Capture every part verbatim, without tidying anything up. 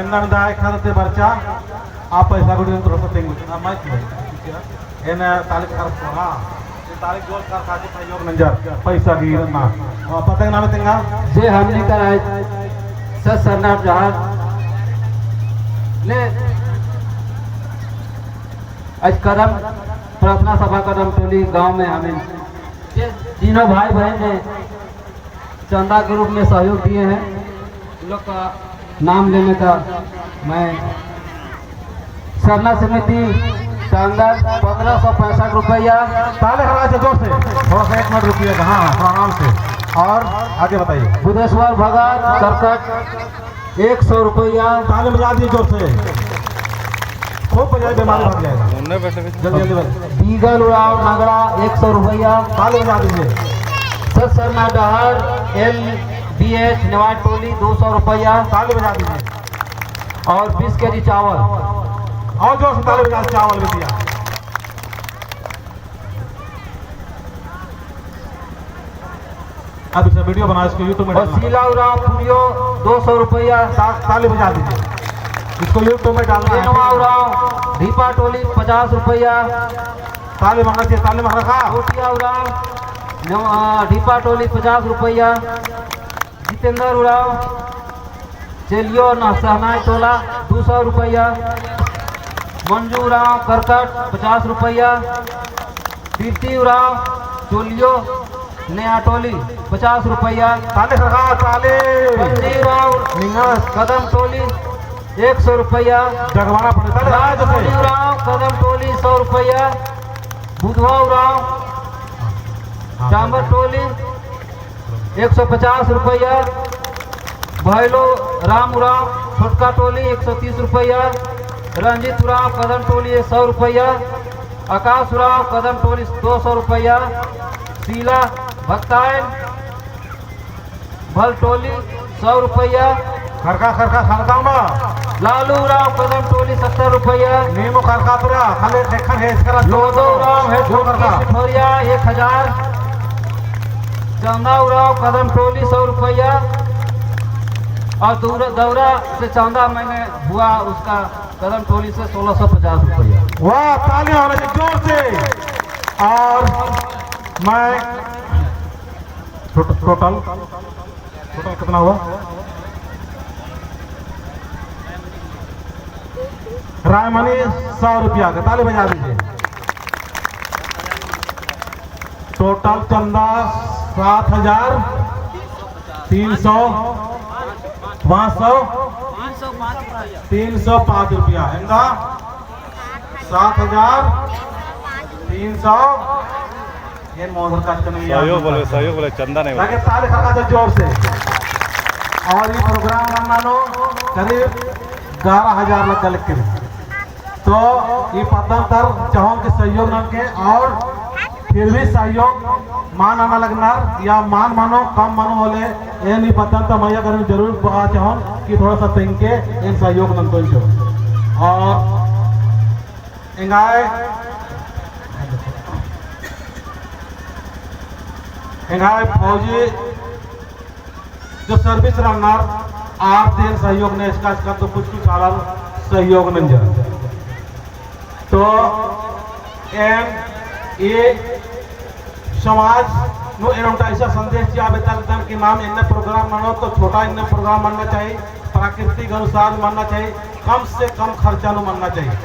एन्ना दाय खरते बरचा, आ पैसा गुड़ी थोड़ा सा तेंगु, आ माइक में। एन तालिक खरच को, हाँ। ये तालिक जोर खरच खाके सहयोग नंजर, पैसा गिर ना। हाँ, पता है ना तेंगा? जे हमनी कर आज सत सरना डहर ने आज कदम प्रार्थना सभा कदम टोली गांव में हमें जे तीनों भाई बहन ने चंदा के रूप में सहयोग दिए हैं। उन लोग का नाम लेने का मैं सरना समिति चंदा पन्द्रह सौ पैंसठ रुपया। ताले हरा से जोर से, थोड़ा सा एक मिनट रुकिएगा, हाँ, हाँ, थोड़ा आराम से। और आगे बताइए। बुधेश्वर भगत करकट एक सौ रुपया। ताली बजा दीजिए जोर से। खूब बजाइए, बीमारी भाग जाएगा। मुन्ने बैठे बैठे। जल्दी, जल्दी बजाइए। बीगल उराँव नगड़ा एक सौ रुपया। ताली बजा दीजिए। सत सरना डहर एल बी एच नेवार टोली दो सौ रुपया। ताली बजा दीजिए। और बीस केजी चावल। और जोर से ताली बजा, चावल भी दिया। अब इसे वीडियो बना, इसको YouTube में और डालना। शीला उराँव पुरियो दो सौ रुपया। ता-, ताली बजा दीजिए। इसको YouTube में डालना है। रेनुआ उराँव ढीपा टोली पचास रुपया। ताली मांगना चाहिए, ताली मांगना का। कोटिया उराँव नव-, अ, ढीपा टोली पचास रुपया। जितेंद्र उराँव चेलियो न सहनाई टोला दो सौ रुपया। मंजू उराँव करकट पचास रुपया। प्रीति उराँव चोलियो नेहा टोली पचास रुपया। ताले सरकार, ताले। पन्नी उराँव निंगस। कदम टोली एक सौ रुपया। जगवाना पड़े, ताले राज से। राजमणि उराँव कदम टोली सौ रुपया। बुधवा उराँव हाँ, हाँ, चांबर हाँ। टोली एक सौ पचास रुपया, भैलो राम उराँव छोटका टोली एक सौ तीस रुपया, रंजीत उराँव कदम टोली सौ रुपया, आकाश उराँव कदम टोली दो सौ रुपया, शीला भक्तायन भल टोली सौ रुपया। खरका, खरका, खरका ना। लालू उराँव कदम टोली सत्तर रुपया। नीमो खरका तुरा, खाली देखन है इसका रास्ता। लोदो उराँव है जो खरका। सिठोरिया एक हजार। चंदा उराँव कदम टोली सौ रुपया। और दौरा, दौरा से चंदा मैंने हुआ उसका कदम टोली से सोलह सौ पचास रुपया। वाह, तालियां होना चाहिए जोर से। और मैं टोट-, टोटल, टोटल कितना हुआ? रायमनी सौ रुपया का, ताली बजा दीजिए। टोटल चंदा सात हजार तीन सौ, पाँच सौ, तीन सौ पाँच रुपया। एंगा सात हजार तीन सौ। ये मोहर का चंदा सहयोग बोले, सहयोग बोले, चंदा नहीं बोले। ताली खरका दे जोर से। और ये प्रोग्राम मन्ना नू करीब ग्यारह हजार लग गल के। तो ये पद्दन तर चाहोन के सहयोग ननके और फिर भी सहयोग मान आना लगनर या मान मनो कम मनो होले, एन ई पद्दन तर मइय्याँ करेन जरूर बआ चाहोन कि थोड़ा सा तेंगके एन सहयोग ननतोन जो। और एंग्है, एंग्है फौजी जो service रअनर, आर ती एन सहयोग नेस्का, इसका तो कुछ कुछ आलर सहयोग नंजर। तो एन ई समाज नू एन ओन्टा ऐसा संदेश चिआ बेद्दन कि नाम एन्ने program मनो तो छोटा एन्ने program मनना चाहिए, प्राकृतिक अनुसार मनना चाहिए, कम से कम खर्चा नू मनना चाहिए।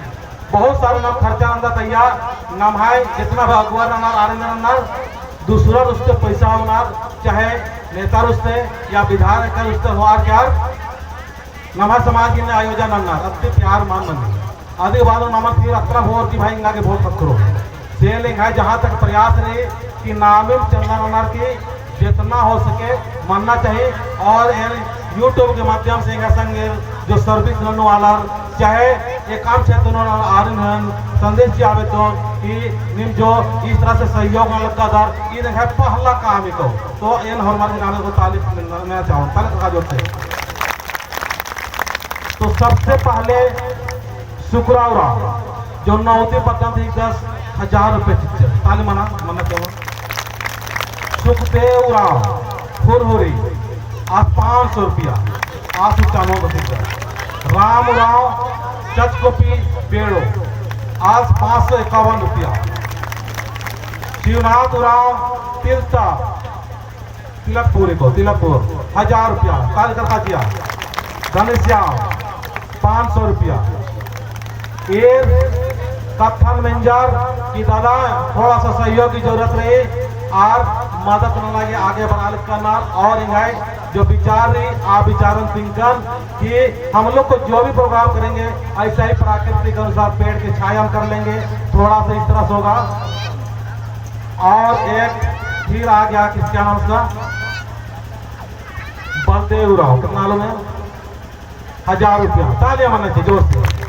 बहुत सारे नाम खर्चा नंदत अइय्या, नम्है जितना भी अगुवर रअनर, आरिन रअनर, दूसरा उससे पैसा होअनर, चाहे नेता उससे या विधायक उससे होअर के आर नम्है समाज इन्ने आयोजन नन्नर, अत्ती प्यार मान नन्नर। अदी बाद नमन फिर अत्रा होअर कि भाई एंगा गे vote ख़क्खरो। से ले एंग्है जहाँ तक प्रयास रई कि नामिम चंदा ननर की जितना हो सके मनना चाहिए। और एन YouTube के माध्यम से एंग्है संगे जो service नन्नू आलर, चाहे एकअम क्षेत्र नू आलर आरिन हूँ संदेश चिआ बेद्दोन कि नीम जो इस तरह से सहयोग नना लगदर, ई एंग्है पहला काम हिके। तो एन होरमर के नामे को ताली देना चाहोन, ताली का जोर से। तो सबसे पहले सुकरा उराँव, जो नौती पद्दन ती दस हजार रुपये चिच्चर, ताली मना, मना चाहोन। सुखदेव उराँव, हुरहुरी, आस पाँच सौ रुपया, आस चानो बस चिच्चर। राम उराँव चचकोपी बेड़ो, आस पाँच सौ इक्यावन रुपया। शिवनाथ उराँव तिलता, तिलकपुर को, तिलकपुर, हजार रुपया, कार्यकर्ता जिया। धनेश्याम, पाँच सौ रुपया। एर कत्थन मेंजर कि दादा, थोड़ा सा सहयोग की जरूरत रही, आर मदद नना गे आगे बढ़ालिक करना, और एंग्है जो विचार रही, आ विचारन तिंकन कि हम लोग को जो भी program करेंगे, ऐसा ही प्राकृतिक अनुसार पेड़ के छाया में कर लेंगे, थोड़ा सा इस तरह से होगा। और एक फिर आ गया, किस, क्या नाम उसका, बलदेव उराँव, कितना लोग हैं? हजार रुपया, तालियां बजना चाहिए जोर से।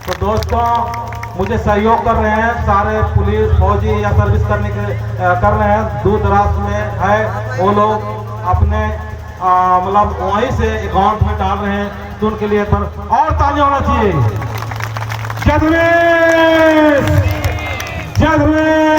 तो दोस्तों, मुझे सहयोग कर रहे हैं सारे पुलिस, फौजी या service करने के, अ, कर रहे हैं, दूर दराज में है, वो लोग अपने, अ, मतलब वहीं से account में डाल रहे हैं, तो उनके लिए एक बार और तालियां होना चाहिए। जय धर्मेश, जय धर्मेश।